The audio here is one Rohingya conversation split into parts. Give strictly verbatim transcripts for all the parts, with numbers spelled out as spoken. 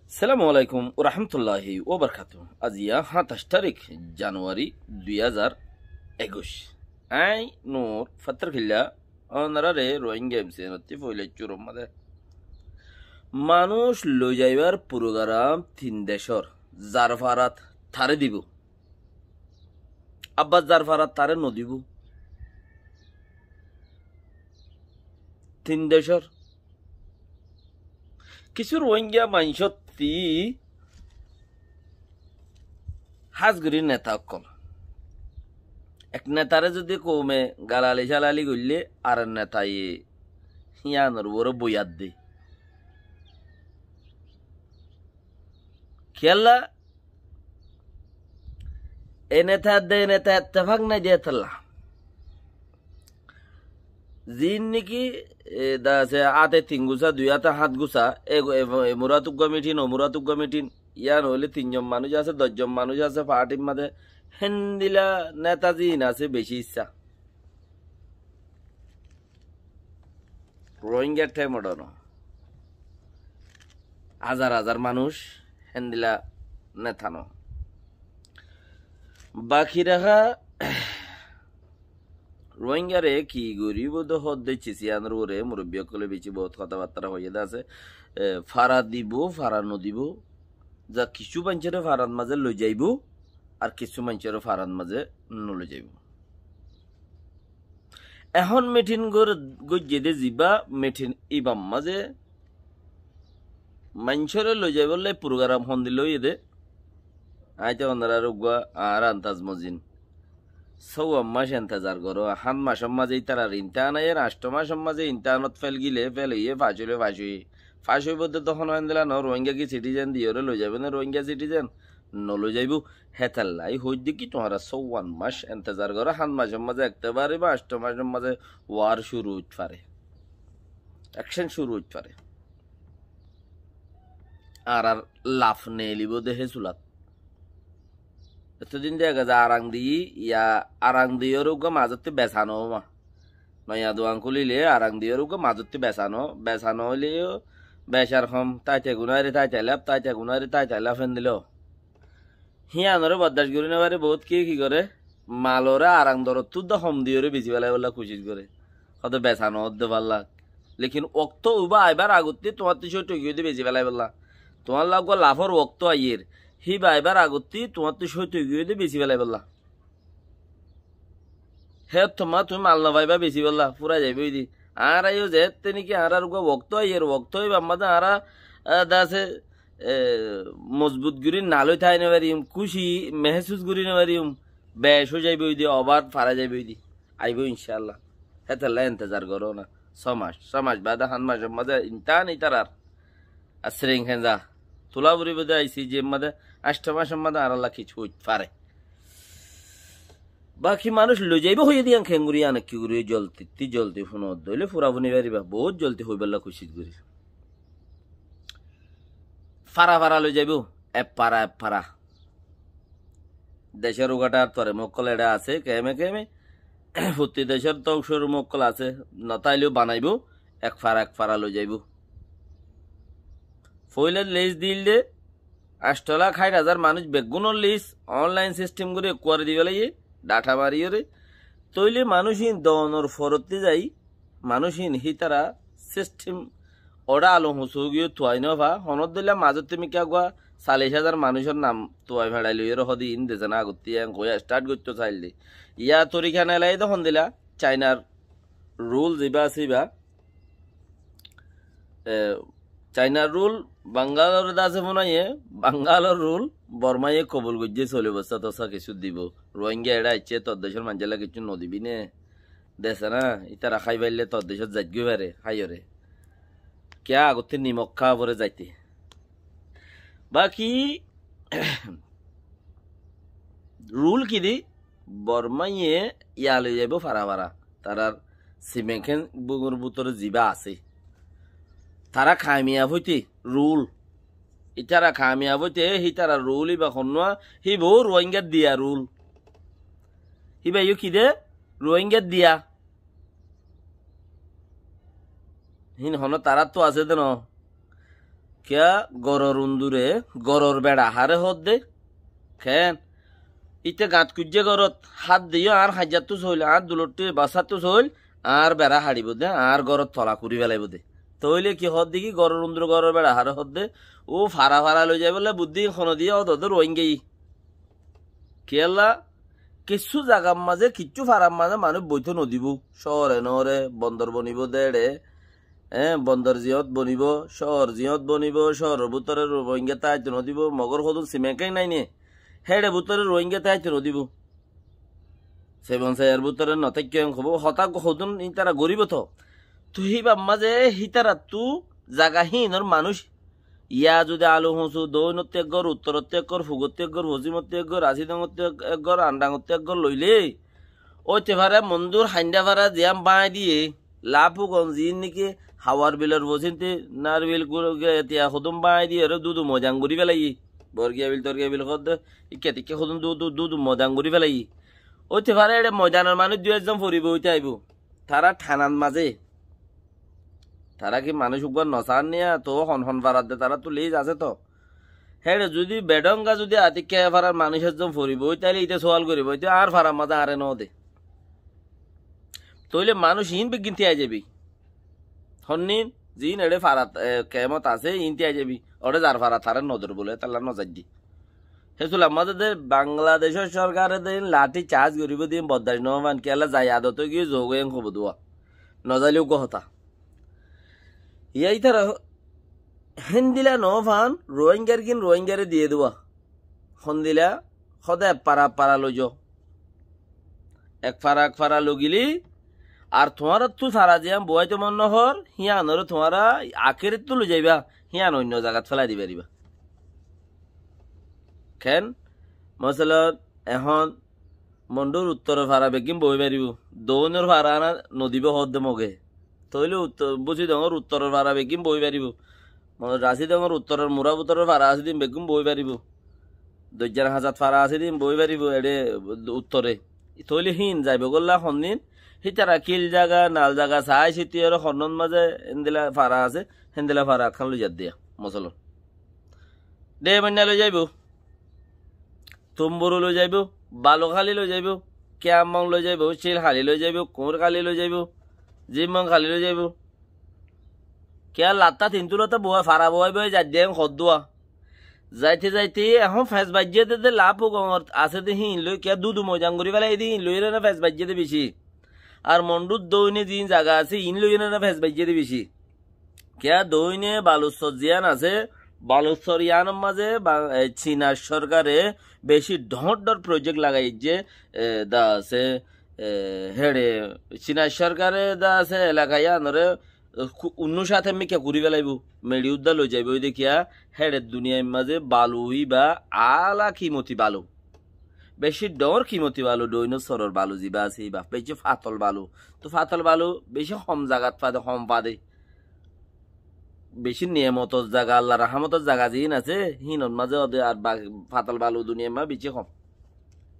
Assalamu alaikum warahmatulláhi wabarakátuhu. Aijja háñtaic tarík januwari dui házar ekuic. Añí Nur Fattar Killa, ónoráre Rohingya M C N ottú foila cúrur mazé manúic loizaibár purogaram tin decór, zar farat taré dibou. Abbar zar farat taré nodibou. Tin decór kissú Rohingya maincótti hás gorí neta ókkol. Ek netaré zodi koume galali-salali goillé, ar netaye híyanor uore boiyat de. Kiyólla? E neta de, e neta ettefak nái de hétolla. Ziín niki, e, dase áte tin gusa, dui áte háñt gusa, e, e, e murat uggúa mithin, o murat uggúa mithin, yían óile tin zon manúic asé, doc zon manúic asé, partir mazé héndila neta ziín asé beci issá. Rohingya thémodho no. Házar házar manúic héndila neta no. Baki raká Rohingyare ki goríbou de hoódde cis yíanor uore murobbi ókkole beci bout hotábattá hoiyé de asé. E, fara dibou, fara nodibou. Za kissú maincóre farat mazé loizaibou, ar kissú maincóre farat mazé noloizaibou. Ehón mithin gor-, goijjé de zibá mithin íbar mazé maincóre loizaibólla purogaram hondilla óiye de. Añí te ónoráre uggúa añár andaz mozin. Sóuwan mac entezar goró, háñt macór mazé ítarar imtihan aiyér, añctho macór mazé imtihanot fél gilé fél óiye, fac óile fac óiye. Fac óibou de tohón héndila no, Rohingya ki citizen diyoré loizaibou né, Rohingya citizen? Noloizaibou. Hétolla añí hoóidde ki, tuáñra sóuwan mac entezar goró, háñt macór mazé ekte baribá, añctho macór mazé war cúru óit fare, ekcen cúru óit fare. Añárar laf neelibóu de hé sulat. Ettó din de ega za arang diyí, ya arang diyóre uggúa mazottú besa noó ma. Noiya duan kúlile arang diyóre uggúa mazottú besa noó, besa noóile yó becar hom, táite gunáire táite laf, táite gunáire táite laf héndila ó. Híanoré boddac gorí nofare boóut kiye ki goré, maloré arang dorottú dé hom diyóre besi felaibólla kucíc goré. Hoóde besa noódde fallak. Lekin októ uibá aibár agottí tuáñttú cóit óigiyói dé besi felaibólla. Tuáñlla uggúa lafór októ aiyér. Híba aibár agottí tuáñttú cóit óigiyói dé besi felaibólla. Hé ottómma tuñí mal nofaibá besi fella, fúrai zaibói dé. Añára yó zeétte néki añárár uggúa októ aiyér, októ íbar mazé añára, ah, de asé, eh, mozbut gorí nalói tái nofaríyum, kúci mehsús gorí nofaríyum, bec ói zaibói dé, obar fara zaibói dé. Aibóu incálla. Hétolla entezar goró na. Só mac, só mac baade háñt macór mazé imtihan ítarar. Ar sering hénza. Tula foribóu dé aiccí, ze mazé añctho macór mazé añárálla kessú óit fare. Baki manúic loizaibóu hoiyé dé yían keéngorí, yían ki gorí, zoldittú zoldi fúnodde óile fúra fúni faribá. Boóut zoldi hoibálla kucíc gorír. Fara fara loizaibóu, ek fara ek fara. Decór uggúa thaar torem ókkol eçé asé, keme keme. Fottí decór tok shorúm ókkol asé, notáileó banaibóu, ek fara ek fara loizaibóu. Foóila lis dil dé, añctho lak háit házar manúic beggúnor lis onlain sistem gorí ekkuare di félaiyé, dhata mariyóre. Tóile manúic híin doonor forottí zai, manúic híin hítara sistem oçá alu huñsú giyói tuai nófa, honór dóilla mazótte mikká uggúa salic házar manúicor nam tuai feçai loiyóre hoóde iín dese ná agottí, en hoói start goittóu sailde. Yá torika neelai dé hondila, Cainar rul zibá asé íba, e, Cainar rul Bangalore de asé fúnaiye, Bangalor rul Bormaye kobul goijjé, soli bosta tosta kessú dibou. Rohingya eçé aiccé, tor decór maincólla kessú nodibí né? Dese ná, ítara hái faille tor decót zaitgói fare, háiyore. Kiyá agottí nimok há fore zaite. Baki rul ki dé? Bormaye yá loizaibóu fara fara. Tarár simenkén bugor bútore zibá asé. Tará kamiyaf óite rul. Ítara kamiyaf óite, hítara rul íba honnúa, híba ó Rohingyar diya rul. Híba yó ki dé? Rohingyar diya. Hín honó taráttu asé dé noó. Kiyá goror undure, goror beça háre hoódde? Keén? Íte gañt kuijjé gorot, hádde yó añár hañjattú sóil, añár dulottú basáttú sóil, añár beça haçibóu dé, añár gorot tola kuri félaibóu dé. Tóile ki hoódde ki goror undure goror beça háre hoódde? Ó fara fara loi zaibólla buddí honodiyé ódodó Ruáingayi. Kiyólla? Kissú zagar mazé, kiccú farar mazé manúic boitó nodibóu. Cóore noóre, bondor bonibóu dé eçé, eé, bondor ziyót bonibóu, cóor ziyót bonibóu, cóoror bútore Ruáinga táito nodibóu, Mogór hodún simekéng nái né, héçe bútore Ruáinga táito nodibóu. Sebon saiyar bútore notáikko en hobóu, hotá hodún ítara goríbou toó. Toóu híbar mazé hítarattú zaga híinor manúic, yá zudi alu hoñsu, doóinottú ek gór, uttorottú ek gór, fugottú ek gór, fosímottú ek gór, asídongottú ek, ek gór, andhangottú ek gór loilé, óite fare mondúr haindhá fara ziyán báñgi diyé, Laáfugon ziín néki hawar bilor fosínti, Narbil gure etiya hodún báñgi diyére dúdu moidan gorí félaiyé. Borgiya bil, Torgiya bil hoódde, ikká tikká hodún dú, dú, dúdu moidan gorí félaiyé. Óite fare éçe moidanor manúic dui ezzon foribou óite aibóu. Tará thanat mazé. Tará ki manúic uggúa nosán niya? Toóu hon hon faradde taráttu lis asé toó. Héçe zudi bedhónga zudi atikká farar manúic ezzon foribou óite ailé íte suwal goríbou, íte añár farar mazé añáre nóde. Tóile manúic iín beggín tíai zaibói. Honnín, ziín eçé farat, e, kemot asé, iín tíai zaibói. Oçé zar farat taré nodor bóle, hétolla nozaidde. Hé sular mazé dé Bangladecór sorkare dé iín lathi charge goríbou dé iín boddac noófan, kiyólla zai adot óigiyoi zogói en hobou dé. Nozailé uggúa hotá. Yá ítara héndila noófan, Ruáingar gín Ruáingare diyé dé. Hondila, hóde ek fara ek fara loizo. Ek fara ek fara loigilé, ar tuáñrattú fara ziyán buwáito mon nohór, híanoré tuáñra akérettú loizaibá, hían oinno zagat félai di faribá. Keén? Mosolon, ehón Mondhúr uttoror fara beggín boói faribóu, doóinor fara aná nodibóu hoódde Mogé. Tóile uttor, Búsidongor uttoror fara beggín boói faribóu. Mo-, Rasídongor uttoror murá bútoror fara asé dé iín beggún boói faribóu. Doijjar hañsat fara asé dé iín boói faribóu, eçé uttore. Tóile híin zaibou gólla honnín, hítara kil zaga, nal zaga, saái sítiyore honnót mazé héndila fara asé, héndila fara ekkán loizar diya, mosolon. Dé mainna loizaibóu. Tumburu loizaibóu, Balukáli loizaibóu, Kiyammong loizaibóu, Cílkáli loizaibóu, Kuñírkáli loizaibóu, Zimmongkáli loizaibóu. Kiyá lattá tintú lattá buwá, fara buwái buwái zaidde en hoddúa. Zaite zaite ehón fes baijjé dé dé Laáfugongor asé dé híin loi, kiyá dúdu moidan gorí félai dé híin loiyóre ná fes baijjé dé bicí. Ar Mondhút dóine ziín zaga asé, iín loiyóre ná fes baijjé dé bicí. Kiyá dóine Balussor ziyán asé, Balussor yíanor mazé ba, e, Cínar sórkare bicí dhoóñr dhoóñr project lagaiyé, e, dá asé, e, héçe, Cínar sórkare dá asé elaka yíanoré, e, ku-, unnúcát emíkka kurí félaibóu, meçi údda loizaibóu, ói de kiyá, héçe duniyair mazé balu íba aála kimoti balu. Bicí dhoóñr kimoti balu, dóinor soror balu zibá asé íba, bicí fatol balu. Tóu fatol balu bicí hom zagat fade, hom fade. Bicí niyamotor zaga, Allar rahámotor zaga ziín asé, híinor mazé óde ar ba-, fatol balu duniyair mazé bicí hom.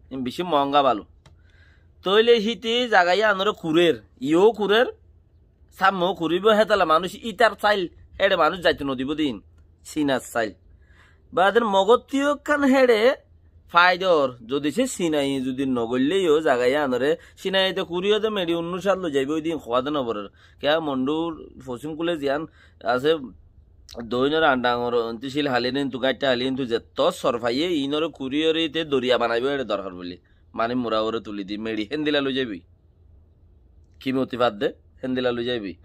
Híin bicí moóñga balu. Tóile híte zaga yíanoré kurér, iyóu kurér, sámmou kuríbou, hétolla manúic ítar sáil, héçe manúic zaito nodibóu dé iín, Cínar sáil. Baáder Mogóttíu ekkán héçe faida ór, zodi sé Cínaye zodi nogoillé yó zaga yíanoré, Cínaye te kuríyó dé meçi unnúcát loizaibóu dé iín hoóa dé noforér. Kiyá Mondhúr fosím kúle ziyán asé, dóinor andhañor, entú Cílkálir, entú Gáñiththakálír, entú zettó sor faiyé, iínoré kuríyoré íte doriya banaibóu héçe dorhar bóli. Maní murá uore tuli di, meçi héndila loizaibói. Kimoti fadde, héndila loizaibói.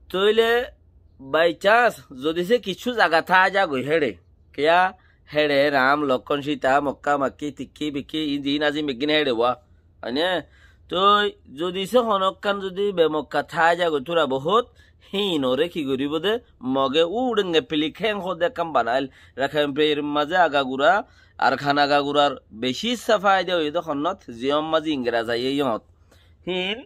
Tóile by chance, zodi sé kiccú zaga tái zagói héçe, kiyá héçe Ram, Lokkón, Síta, Mokká, Makkí, Tikkí, Bikkí, iín ziín asé iín beggín héçe wá. Óine? Tói zodi sé honókkan zodi bemokká tái zagói túra bohút, híinoré ki goríbou dé, Mogé úçe ngepili khéng hoódde ekkán banail. Rakhain Peir mazé agagura, Arkan agagurar bicí issá faida óiye dé honnót, ziyót mazé Ingeras aiyé yót. Híin,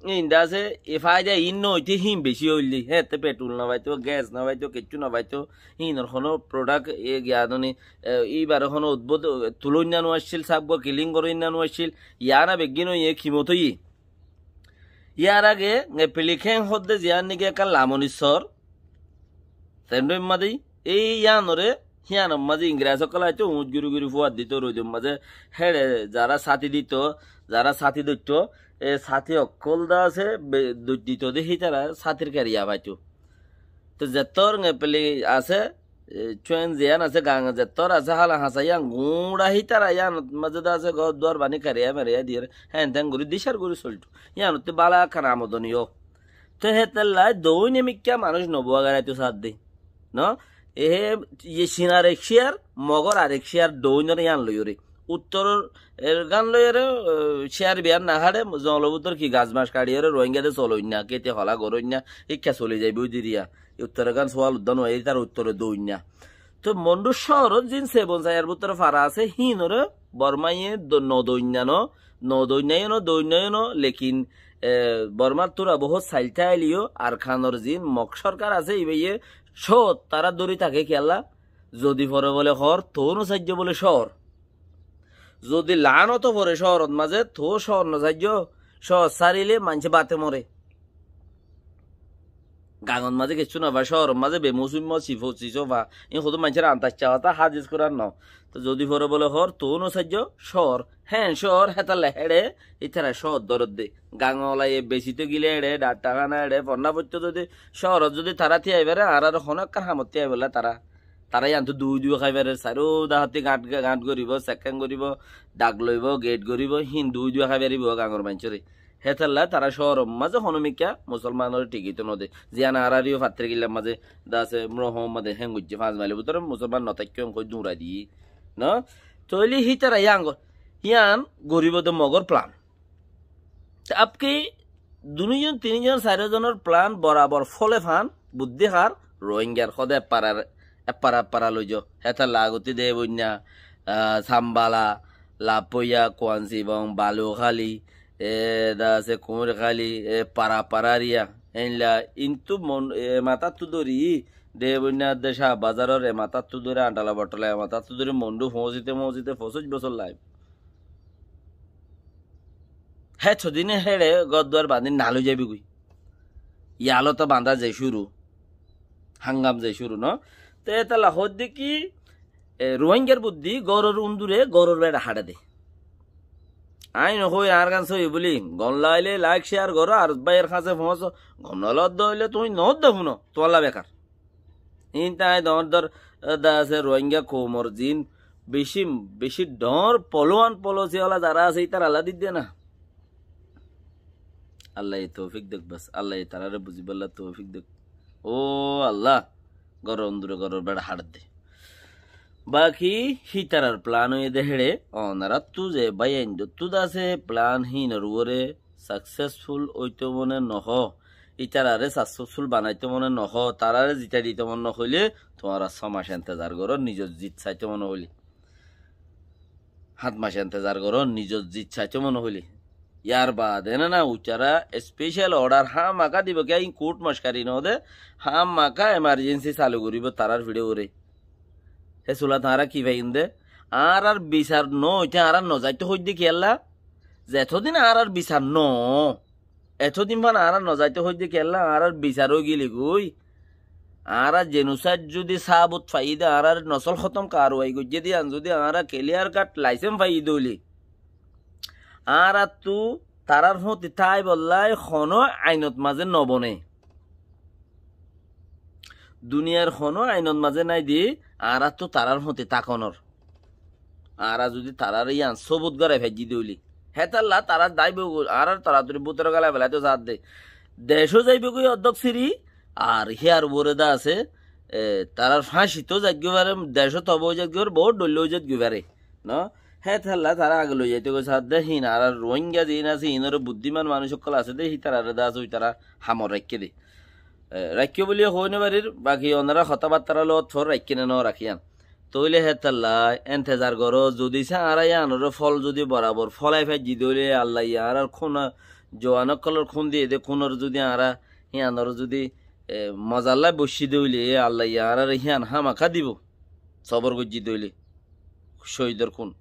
híin dase, e faida iín noóite híin bicí óilde. Héeñtte petrul nofaito, ges nofaito, kiccú nofaito. Híinor honó product, e, giyadoni, e, íbaré honó udbód, e, tulóinna nuaccíl, sáfgua kilín goróinna nuaccíl. Yiána beggín óiye kimot óiye. Yár age, ngepili khéng hoódde ziyán néki ekkán lamonir sóor, Tendhoimma de, ei yíanoré, híyanor mazé Ingres ókkol aitó, uñth guri guri fúar dito, roidor mazé héçe zará sáti dito, zará sáti dóitto, e sáti ókkol de asé, be-, dóit dito de hítara sátir keriya faitó. Te zettór ngepeli asé, e, cuén ziyán asé, gañe zettór asé, hála hañsa yían guñça hítara yíanot mazé de asé, gór duar baní keriya meriya diyóre, héen teén gorí dicár gorí solto. Yíanottú bála ekkán amodoni ó. Te hétolla doóine mikká manúic nobúa geraitó saádde. No? Ehe, iye Cínar ek cíar, Mogor arek cíar doóinor yían loiyóre. Uttoror gán loiyóre, e, cíar biyán naháçe, zongolor bútore ki gas mas kaçiyóre Rohingya de soloinna, kéti hola goróinna, ikká soli zaibói diriya. Uttoror gán sual uddán uaiyé, ítara uttore doóinna. Te Mondu cóorót zin Sebon Saiyar bútore fara asé, híinoré Bormáye do-, nodoinna no, nodoinna yó no, doinna yó no, lekin, e, Bormár túra bohút sailtá aileyó, Arkanor zin Mog sórkar asé, ibáye cóot tará dóri táke kiyólla, zodi fore bóle hoór, toóu nosaijjó bóle cóor. Zodi laánoto fore cóorot mazé, toóu cóor nosaijjó, cóor sárile maincé báte more. Gañot mazé kessú nofá, cóorot mazé bemousummo sifo-, sisófa. Iín hodún maincór antaiccá hotá, hádis Kuran no. Te zodi fore bóle hoór, toóu nosaijjó, cóor. Héen cóor, hétolla héçe, ítara cóor dórodde. Gañolaye besito gile éçe, dhatta hána éçe, fonná foitto zodi, cóorot zodi tará tíai fare, añárar honó ekkán hamot tíai bolla tará. Tará yíantu dui dui hái farer, sairó dahátti gañt, gañt goríbo, sekkén goríbo, dhak loibo, geit goríbo, híin dui dui hái faribó gañor maincóre. Hétolla tará cóoror mazé honó mikká musolmanoré thigito node. Ziyán añárar yó fattirgillar mazé de asé, Muhammode héen goijjé, fañs mailor bútore musolman notáikko héen hoi duñrai diyé. No? Tóile hítara yían go-, yían goríbo de Mogor plan. Te abki duní zon, tiní zon, sairó zonor plan borabor fóle fán, buddí hár, Rohingyar hóde ek para, ek para, ek para loijó. Hétolla agottí de boinna, ah, Sambala, Lapoya, Kuansibong, Balukhali, e, de asé Kuñirkhali, e, para, para eriya. Héinla, intu mon-, e, matáttu dóri, de boinna de Cáh Bazaror e matáttu dóri, Antala Bottala e matáttu dóri, Mondu foóñsite, foóñsite, foñsíc bosór laibo. Hé sodine héçe gór duar bañdí nal ói zaibói goi. Yalot bañdá ze cúru, hángam ze cúru, no? Te hétolla hoódde ki, e, Ruáingar buddí góror undure góror beça haçe de. Aññí nohói añár gán sóiyi bóli, gom laile laik céar goró ar báiyor hañsé foóñso, gom nolagedde óile tuñí noódde fúno, tuáñlla bekar. Iín te aññí doóñr dór, e, de asé Ruáinga koumor ziín bicí, bicí dhoóñr polóan polósi ola zará asé, ítarallá didde ná. Allaye toufik dók bas, Allaye taráre buzibálla toufik dók. Ó Alla, góror undure góror beça haçedde. Baki hítarar plan óiye de héçe, onoráttu ze báiyaindóttu de asé plan híinor uore successful óito mone nohó, ítarare successful banaito mone nohó, taráre zitai dito mone nohoilé, tuáñra só mac entezar goró, nizor zit saito mone hoilé. Háñt mac entezar goró, nizor zit saito mone hoilé. Yar baade ná, ná, uitará special order hámaka dibo, kiyá iín kurt mockari noó de, hámaka emergency salu goríbo tarár fiçé uore. Hé sulat añára ki faiyúm de? Añárar bisar noóite añára nozaito hoidde kiyólla? Zetodin añárar bisar noó, etodin fán añára nozaito hoidde kiyólla? Añárar bisar óigile goi. Añára genocide zudi sabut faiyí de, añárar nosol hótom karwai goijjé de, yián zudi añára clear cut license faiyí de óile, añáráttu tarár fúañti táibollá honó ainot mazé nobone. Duniyair honó ainot mazé nái de, añáráttu tarár fúañti tákonor. Añára zudi taráre yián sóbut gorai faijjí de óile, hétalla tará daibo goi, añárar toratori bútore gólai felaito saádde. Decó zaibo goi oddók siri, ar híyar uore de asé, e, tarár fáñcito zaigói fare, decó toba ói zaigói fare, bout dhoilla ói zaigói fare. No? Hétalla tará age loi zaito goi saádde, híin añárar Ruáinga ziín asé, iínoré buddíman manúic ókkol asé de, hítararé de asé, uitará hamot raikké de. E, raikké bóliye hoói nofarir, baki onorá hotábattára loot for raikké né noraké yián. Tóile hétalla entezar goró, zudi sá añára yiánoré fól zudi borabor fólai faijjí de óile, Allaye añárar kúna, juan ókkolor kún diyé de kúnor zudi añára híyanor zudi, e, mozallá boiccé de óile, Allaye añáráre híyan hámaka dibo. Sóbor goijjí de óile. Cóidor kún.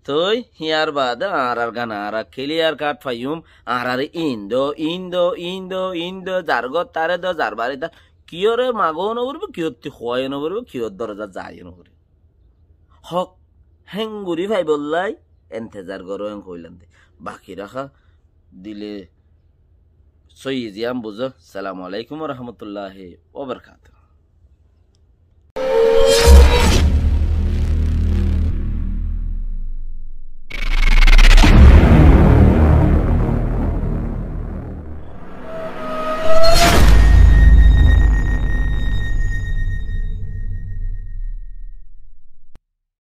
Toi híyar baade añárar gán añára clear cut faiyúm, añáráre iín do, iín do, iín do, iín do, zar gór taré do, zar bari tar, Kiyóre magóu noforibóu, kiyótti kuwáiyo noforibóu, kiyór dorozat zaiyó noforibóu. Hók héngorí faibollái entezar goró, en hoilandé. Baki raká dile sóiyi ziyán buzó. Assalamu alaikum wa rahmatullahi wa barakatuhu.